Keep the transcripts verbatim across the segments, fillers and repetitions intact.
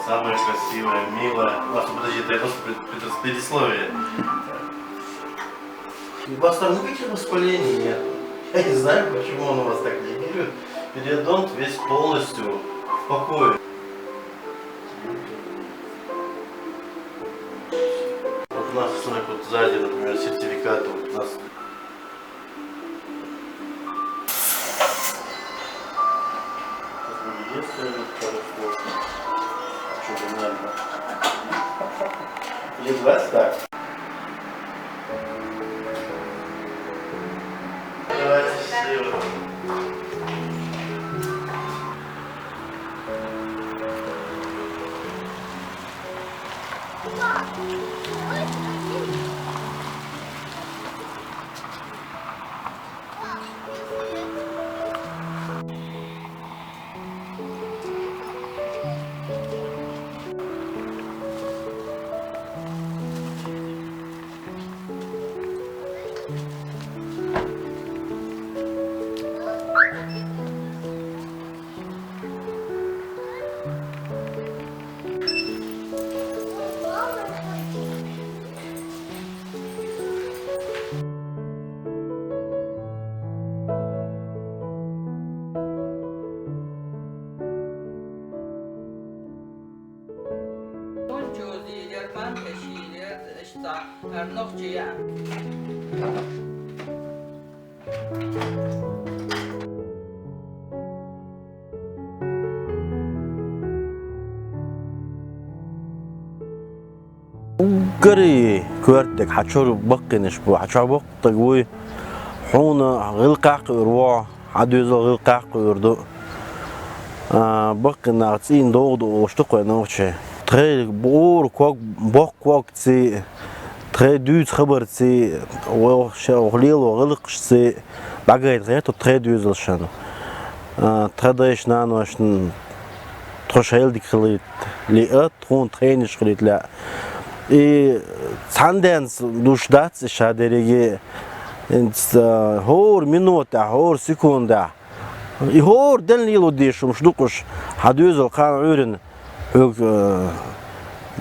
Самое красивое, милое. А, подожди, это просто пред- пред- предисловие. У вас там никаких воспалений нет? Я не знаю, почему он у вас так реагирует. Периодонт весь полностью в покое. Вот у нас, смотри, вот сзади, например, сертификат, вот у нас. Сейчас будет единственный, второй слой. Чё, не надо? Или давайте так. Давайте счастливо. Тончозийлер, банкашийлер, ишта, арнохчия. Уггаре коьртаг хьа чура баккхийнаш бу, хьа чу баккхаг вуй. Хьуна гӀиллакхах кхуьур ву, хьа доьзал гӀиллакхах кхуьур ду. А, баккхий нах цӀийнан довгӀа ду олуш ду кхуьнан нохчий. Тхайн бура ког, боккха когций, тхайн дуьйцу хабарций, вай ша-, вай лело гӀиллакхашций дӀагайта гӀерта тхайн доьзалшна. А, тхан дайшна, наношна тхо шайла дика хилийта лиъа, тхуна тхайнаш хилийта лаьа. И цхьана денца душ дац и ша дерриге, хӀинца, а, хӀора минотехь, хӀора секундехь. И хӀора ден лело дезаш хӀумаш ду-кх уьш, хьан доьзал кхана Ӏуьйрина хьоьга,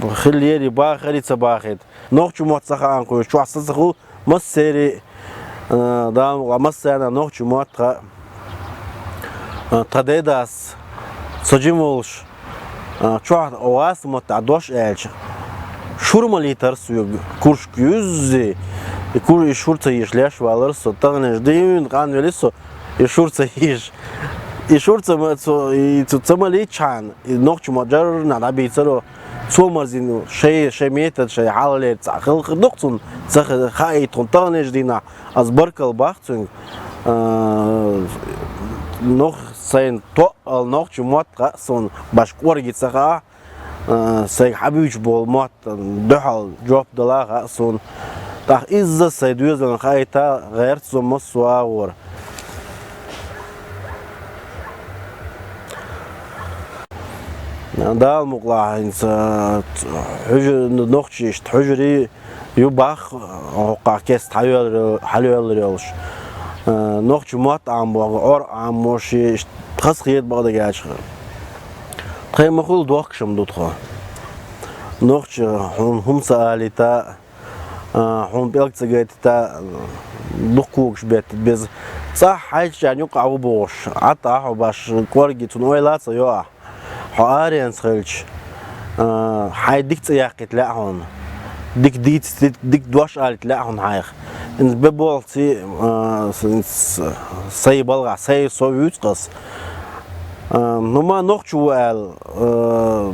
а, хилла ери бахари ца бахийта. Нохчийн мотт ца хаам кхуьуш, чохь са ца хуьлу массерий, а, Дала мукъ лахь, массарна нохчийн мотт хаьа. А, тхан дедас, со жима волуш, а, чохь оха аса мотт а дош аьлча, шура ма лийтара соьга, куршка юззий, и кур-, и шура ца йийш леш валара со, таханаш дийна къанвелира со, и шура ца йийш. И шура ца ма-, цо, и цо ца ма лийтчхьана, и нохчийн мотт жарна дӀабийцаро, цо марзийна шай, шай метод, шай хьалхалера цхьа хала хир ду-кх цунна, ца ха-, хаийта тхуна таханаш дийнахь, ас баркалла боху цуьнга. А, нох-, сайна тоъал нохчийн мотт хаьа суна, башха кӀорге ца хаьа, а, сайга хьан буьйцуш болу мотт дуьхьал жоп дала а хаьа суна. ТӀаккха изза сайн доьзална хаийта гӀерта со массо а агӀор. Дала мукъ лахь, хӀинца хьуьжар-, нохчийн иштта хьуьжарий ю боху, хӀокхахь кеста хьайоьллар-, хьайоьллар йолуш. Нохчийн мотт Ӏамабоху, Ӏор Ӏамабо шен иштта хазахета бакъдерг аьлча. Тхайн ма-хуьллу дохкаш-м ду тхо. Нохчо хьуна хӀума ца алийта, а, хьуна пӀелг ца гайтийта, дукха когаш беттат беза. ЦӀахь хьайчарна юкъахь ву бохуш, Ӏад Ӏа хьо баш кӀорге цунна ойла а ца йо ахь. Хьо аренца хилча, а, хьайн дика цӀе яккхийта лаьа хьуна. Дика дийца, дика, дика дош алийта лаьа хьуна хьайх. ХӀинца бе болхций, а, с-, с-, сай балгӀахь, сай со вуьйцу-кх ас. А, ну, ма нохчо ву аьлла, а,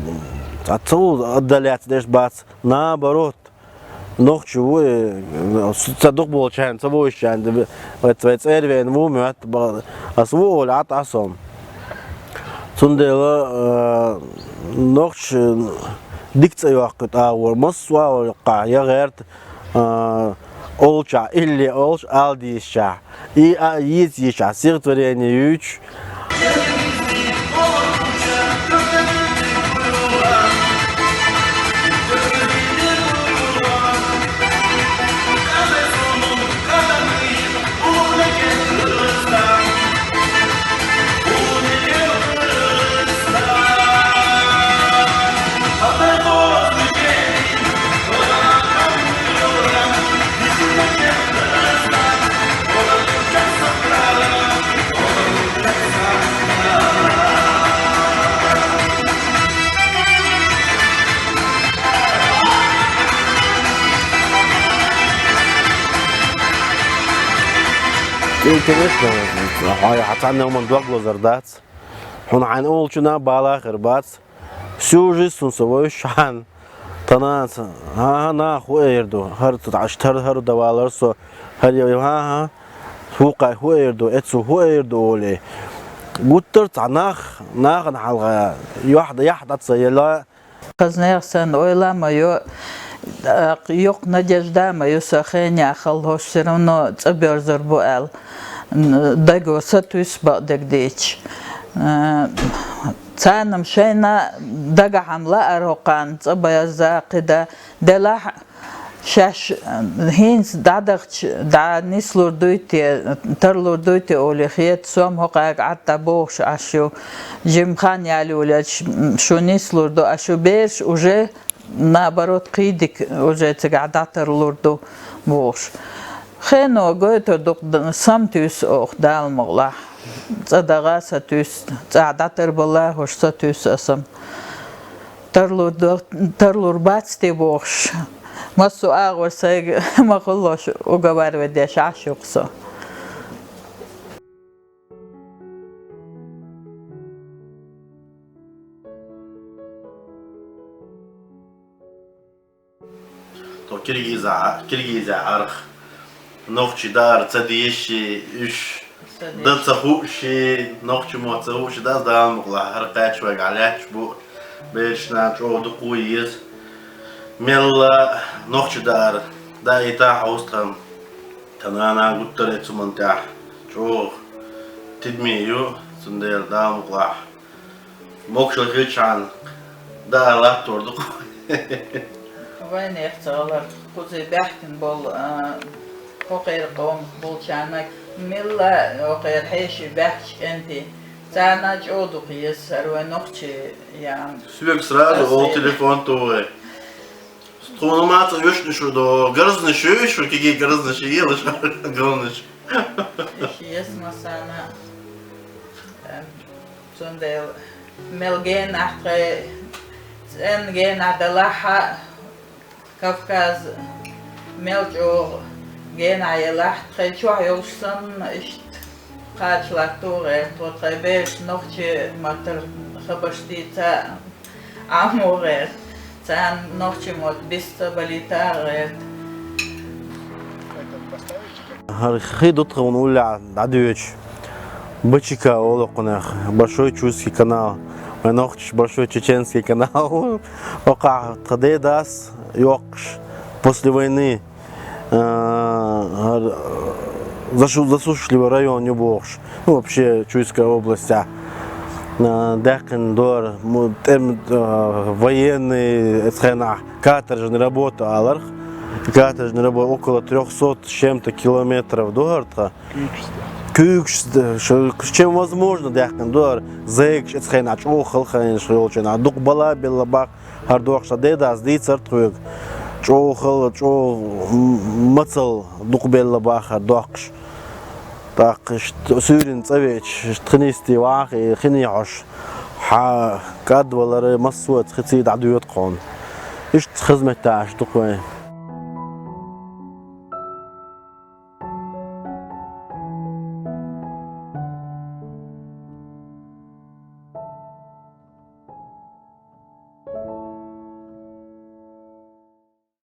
ца ву, ада лаьцна деш бац, наоборот. Нохчо ву, э, ца дукхахболчарна, ца вуьйцучарна, вай, вай цӀера веана ву моьтту, бакъ-, ас ву олий Ӏа тӀе со. Цундела, э, нохчо дика цӀе йоккхуьйту агӀор, массо а агӀор йоккхахь, я гӀерта, э, олучохь илли олуш, ала дийшичахь. И а йийца йича, стихотворение юьйцуш. Конечно, хьо хьа цхьанне хӀуманна дог лозар дац. Хьуна хьайна олучунна бала хир бац. Всю жизнь сона со вуйш хьан. Тхьанца, хӀан-хӀа, нах хӀу эр ду, хӀара цу тӀа аш тар хӀара давалар со, хӀара я, хӀан-хӀа, хӀу кхай хӀу эр ду, эцу хӀу эр ду олий. Гуттар цхьа нах, нахана хьалха, яхь, яхь даца ела. Хазнех сан ойла ма ю, а, юкъ надежда ма ю, со хеня халхош всё равно цӀа бёрзар бу аьл. Н-, даго са туьс бакъдег дийч. Э, царнам шайна дагахьам лаар хӀокхан, цӀа база кхида, делахь шаьш, э, хӀинца дӀадахча, дӀа нислур дуй те, тарлур дуй те олий хета, сом хӀокхаьг Ӏатта бохуш Ӏаш ю. Жим хан яли улелч, м, шу нислур ду, а шу берш уже наоборот, кхидик уже цигахь дӀатарлур ду бохуш. Хено гойтур ду-кх д-, сам туьйсу оха, Дала мукъалахь. ЦӀа дагӀа са туьйсу, цӀа дӀатарбала хӀуш са туьйсу аса. Тарлур ду-, тарлур бац те бохуш. Массо а агӀор сайга ма хуллош уговаривать деш Ӏаш ю-кх со. То Киргиза, Киргиза арх. Нохчи даар ца деши, уьш ца дан деш. Ца хууши, нохчи мо ца хууши, дас Дала мукъалахь, хӀара кхаьчвайга Ӏалаьтташ бу, берашна чӀогӀа дукха ву еза. Мелла нохчи даар, даита хьовстхам. Тхан нана гуттар а цу ман тӀехь чӀогӀа тидаме ю, цундела Дала мукъалахь. Могушалла хилчхьана даа латтор ду-кх. Вайнех ца гӀалар, кхузий баьхкина болу, а, хӀокхеран къомах болчарна, милла хӀокхеран хьеший баьхкачу кӀентий, царна чӀогӀа дукха еза хӀара вайн нохчи ян. Соьга сразу олу телефон тухий. Тхуна ма ца уьш шу до, гарзнаш ю шу, киги гарзнаш ю, ела шу гарзнаш. Иш ес масана, эм, цундела мел генахь тхай, цӀен генахь далахьа, Кавказ мел чӀогӀа генахь елахь, тхай чохь йолуш санна, иштта кхача латто гӀерта, тхо тхай бераш нохчи маттара хабарш дийца, Ӏамо гӀерта, царна нохчи мотт бист ца балийта гӀерта. ХӀара хи ду тхуна уллехь дӀадоьдуш. Б Ч К олу кхунах, Большой Чуйский канал. Вайн нохчаша Большой Чеченский канал. Окхахь тхан дедас йоккхуш после войны. А, гьар, зашу-, засушливый район ю бохуш. Ну, вообще, Чуйская область, а. А, даьккхина дора, му-, тӀем-, а, военный, эцу хенахь каторжная работа аларх. Каторжная работа около трёхсот с чем-то километров ду хӀара тхан. Куьйгаш, да, ш-, чем возможно даьккхина дора. Зайгаш эцу хенахь чӀогӀа хала хенаш йолчу хенахь. Дукха бала белла бах. ХӀара доккхуш сан дедас дийцар тхоьга. ЧӀогӀа хала, чӀогӀа м-, мацалла дукха белла бахара доккхуш. ТӀаккха иштта суьйрана цӀа веача, иштта хинистий ваха, и хиний хьош хьа кӀадвалара массо а хиций дӀадоьду хьуна. Иштта хазметташ дукха вайн.